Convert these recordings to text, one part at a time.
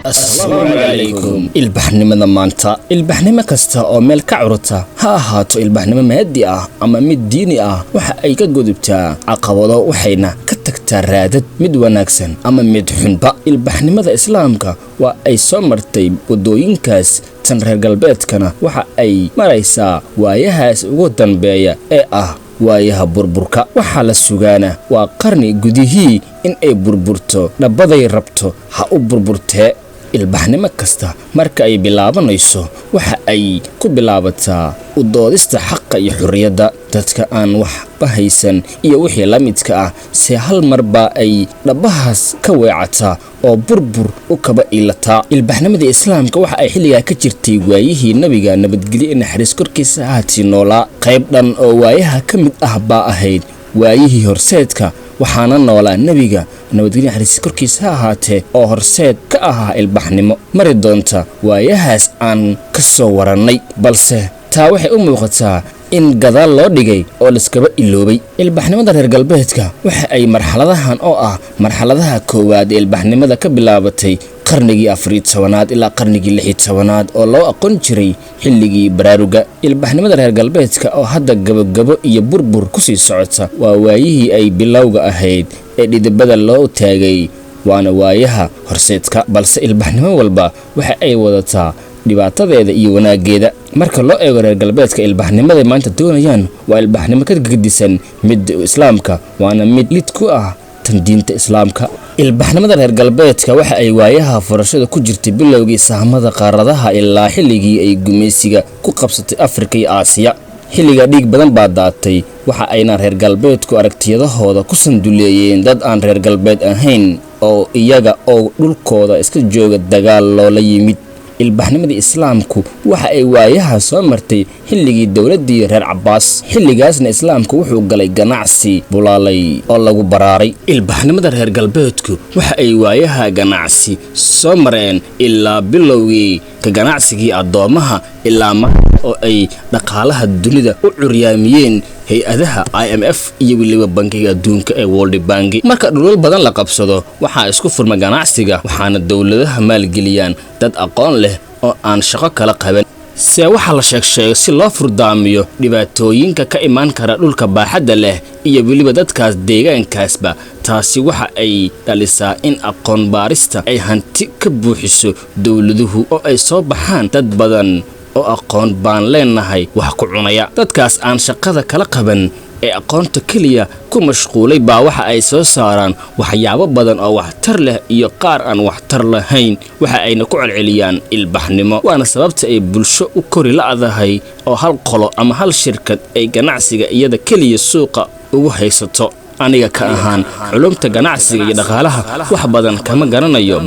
Asalaamu calaykum. Ilbaxnimada maanta, ilbaxnimo kasta oo meel ka curata, ha ahaato ilbaxnimo maadi ah ama mid diini ah, waxa ay ka gudubtaa caqabado, waxayna ka tagtaa raadad, mid wanaagsan ama mid xunba. Ilbaxnimada Islaamka waa ay soo martay waddooyinkaas. Tan reer galbeedkana waxa ay maraysaa waayahaas ugu dambeeya ee ah waayaha burburka. Waxaa la sugaana waa qarni gudihii in ay burburto, dhabbaday rabto ha u burburtee. Ilbaxnimo kasta marka ay bilaabanayso waxa ay ku bilaabataa u doodista xaqa iyo xorriyadda dadka aan waxba haysan iyo wixii la midka ah. Se hal mar baa ay dhabbahaas ka weecataa oo burbur u kaba iilataa. Ilbaxnimadii Islaamka waxa ay xilligaa ka jirtay waayihii Nabiga, nabadgelyo ee naxariis korkiisa ahaatii, noolaa. Qayb dhan oo waayaha ka mid ah baa ahayd waayihii horseedka, waxaana noolaa Nebiga, nabadgelyo naxariis korkiisa ha ahaatee, oo horseed ka ahaa ilbaxnimo mari doonta waayahaas aan ka soo warannay. Balse taa waxay u muuqataa in gadaal loo dhigay oo laiskaba iloobay. Ilbaxnimada reer galbeedka waxa ay marxaladahan oo ah marxaladaha koowaad ee ilbaxnimada ka bilaabatay qarnigii 14aad ilaa qarnigii 16aad, oo loo aqoon jiray xilligii baraaruga. Ilbaxnimada reer galbeedka oo hadda gabogabo iyo burbur kusii socota waa waayihii ay bilowga ahayd ee dhidibada loo taagay, waana waayaha horseedka. Balse ilbaxnimo walba waxa ay wadataa dhibaatadeeda iyo wanaaggeeda. Marka loo eego reer galbeedka, ilbaxnimaday maanta doonayaan waa ilbaxnimo ka gedisan midda Islaamka, waana mid lid ku ah tan diinta Islaamka. Ilbaxnimada reer galbeedka waxa ay waayaha furashada ku jirtay bilowgii sahmada qaaradaha ilaa xilligii ay gumaysiga ku qabsatay Afrika iyo Aasiya. Xilliga dhiig badan baa daatay, waxa ayna reer galbeedku aragtiyadahooda ku sanduleeyeen dad aan reer galbeed ahayn oo iyaga oo dhulkooda iska jooga dagaal loola yimid. Ilbaxnimadii Islaamku waxa ay waayaha soo martay xilligii dowladdii reer Cabbaas. Xilligaasna Islaamku wuxuu galay ganacsi bulaalay oo lagu baraaray. Ilbaxnimada reer galbeedku waxa ay waayaha ganacsi soo mareen ilaa bilowgii ka ganacsigii addoommaha ilaa maanta oo ay dhaqaalaha dunida u curyaamiyeen hay-adaha IMF iyo weliba Bankiga Adduunka ee World Bank. Marka dhulal badan la qabsado, waxaa isku furma ganacsiga, waxaana dowladaha maalgeliyaan dad aqoon leh oo aan shaqo kala qaban. Se waxaa la sheegsheego si loo furdaamiyo dhibaatooyinka ka imaan kara dhulka baaxadda leh iyo weliba dadkaas deegaankaasba. Taasi waxa ay dhalisaa in aqoon baarista ay hanti ka buuxiso dowladuhu, oo ay soo baxaan dad badan oo aqoon baan leenahay wax ku cunaya. Dadkaas aan shaqada kala qaban ee aqoonta keliya ku mashquulay baa waxa ay soo saaraan waxyaabo badan oo waxtar leh iyo qaar aan waxtar lahayn, waxa ayna ku celceliyaan ilbaxnimo. Waana sababta ay bulsho u kori la'dahay oo hal qolo ama hal shirkad ay ganacsiga iyada keliya suuqa ugu haysato. Aniga ka ahaan culumta ganacsiga iyo dhaqaalaha wax badan kama garanayo,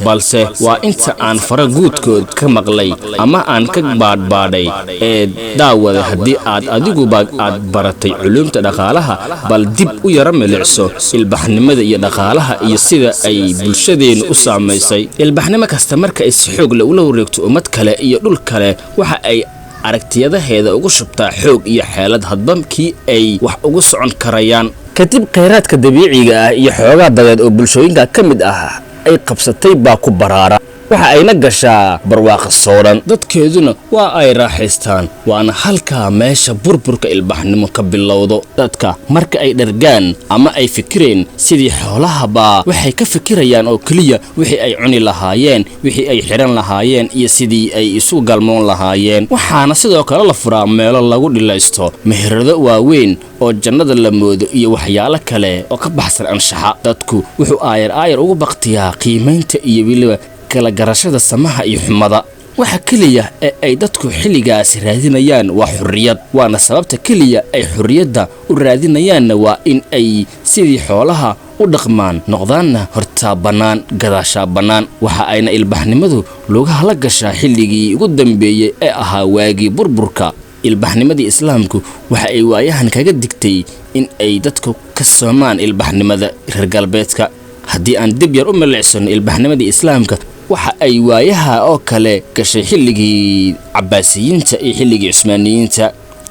balse waa inta aan fara guudkood ka maqlay ama aan ka baadhbaadhay ee daawada. Haddii aad adiguba aad baratay culumta dhaqaalaha, bal dib u yara milicso ilbaxnimada iyo dhaqaalaha iyo sida ay bulshadeennu u saamaysay. Ilbaxnimo kasta marka ay si xoog leh ula wareegto ummad kale iyo dhul kale, waxa ay aragtiyadaheeda ugu shubtaa xoog iyo xeelad hadba kii ay wax ugu socon karayaan. Kadib khayraadka dabiiciga ah iyo xoogaa dadeed oo bulshooyinka ka mid ah ay qabsatay baa ku baraara, waxa ayna gashaa barwaaqa sooran, dadkeeduna waa ay raaxaystaan. Waana halkaa meesha burburka ilbaxnimo ka bilowdo. Dadka marka ay dhargaan ama ay fikireen sidii xoolahabaa, waxay ka fikirayaan oo keliya wixii ay cuni lahaayeen, wixii ay xidhan lahaayeen iyo sidii ay isu galmoon lahaayeen. Waxaana sidoo kale la furaa meelo lagu dhilaysto, meherado waaweyn oo jannada la moodo iyo waxyaalo kale oo ka baxsan anshaxa. Dadku wuxuu aayar aayar ugu baktiyaa qiimaynta iyo weliba kala garashada samaha iyo xumada. Waxa keliya ee ay dadku xilligaasi raadinayaan waa xorriyad, waana sababta keliya ay xorriyadda u raadinayaanna waa in ay sidii xoolaha u dhaqmaan, noqdaanna hortaa bannaan, gadaashaa bannaan. Waxa ayna ilbaxnimadu lugaha la gashaa xilligii ugu dambeeyey ee ahaa waagii burburka. Ilbaxnimadii Islaamku waxa ay waayahan kaga digtay in ay dadku ka soomaan ilbaxnimada reer galbeedka. Haddii aan dib yar u milicsano, ilbaxnimadii Islaamka waxa ay waayaha oo kale gashay xilligii Cabbaasiyiinta iyo xilligii Cusmaaniyiinta.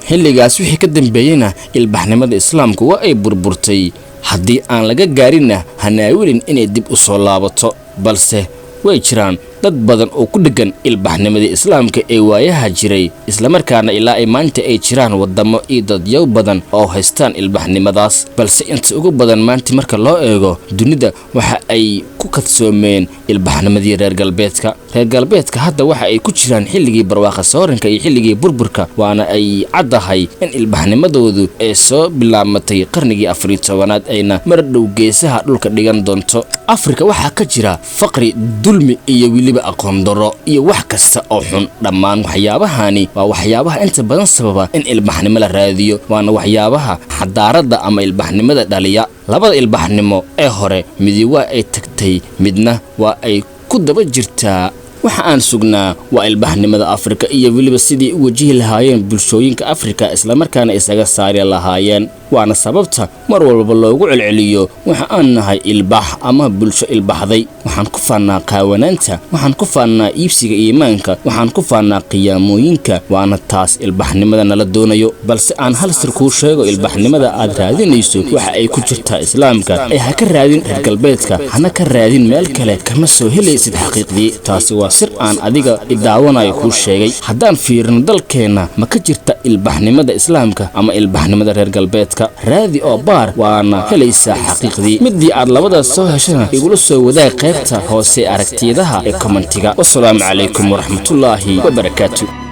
Xilligaas wixii ka dambeeyeyna ilbaxnimada Islaamku waa ay burburtay. Haddii aan laga gaarinna, hanaawilin inay dib u soo laabato. Balse Way jiraan dad badan oo ku dheggan ilbaxnimadii Islaamka ee waayaha jiray, islamarkaana ilaa ay maanta ay jiraan wadamo iyo dadyow badan oo haystaan ilbaxnimadaas. Balse inta ugu badan maanta marka loo eego dunida waxa ay ku kadsoomeen ilbaxnimadii reer galbeedka. Reer galbeedka hadda waxa ay ku jiraan xilligii barwaaqa sooranka iyo xilligii burburka, waana ay caddahay in ilbaxnimadoodu ay soo bilaabmatay qarnigii 14aad, ayna mar dhow geesaha dhulka dhigan doonto. Afrika waxaa ka jira faqri, dulmi iyo weliba aqoon darro iyo wax kasta oo xun. Dhammaan waxyaabahani waa waxyaabaha inta badan sababa in ilbaxnimo la raadiyo, waana waxyaabaha xadaaradda ama ilbaxnimada dhaliya. Labada ilbaxnimo ee hore, midi waa ay tagtay, midna waa ay ku daba jirtaa. Waxa aan sugnaa waa ilbaxnimada Afrika iyo weliba sidii u wajihi lahaayeen bulshooyinka Afrika, islamarkaana isaga saari lahaayeen. Waana sababta mar walba loogu celceliyo waxa aan nahay ilbax ama bulsho ilbaxday. Waxaan ku faannaa qaawanaanta, waxaan ku faannaa iibsiga iimaanka, waxaan ku faannaa qiyaamooyinka. Waana taas ilbaxnimada nala doonayo. Balse aan hal sir kuu sheego: ilbaxnimada aad raadinayso waxa ay ku jirtaa Islaamka, ee ha ka raadin reer galbeedka, hana ka raadin meel kale. Kama soo helaysid xaqiiqdii. Taasi waa sir aan adiga idaawanayo kuu sheegay. Haddaan fiirino dalkeenna, ma ka jirta ilbaxnimada Islaamka ama ilbaxnimada reer galbeedka? Raadi oo baar, waana helaysaa xaqiiqdii. Midii aad labadaas soo heshana igula soo wadaag qaybta hoose aragtiyadaha ee comment-iga. Wasalaamu calaykum waraxmatullaahi wabarakaatu.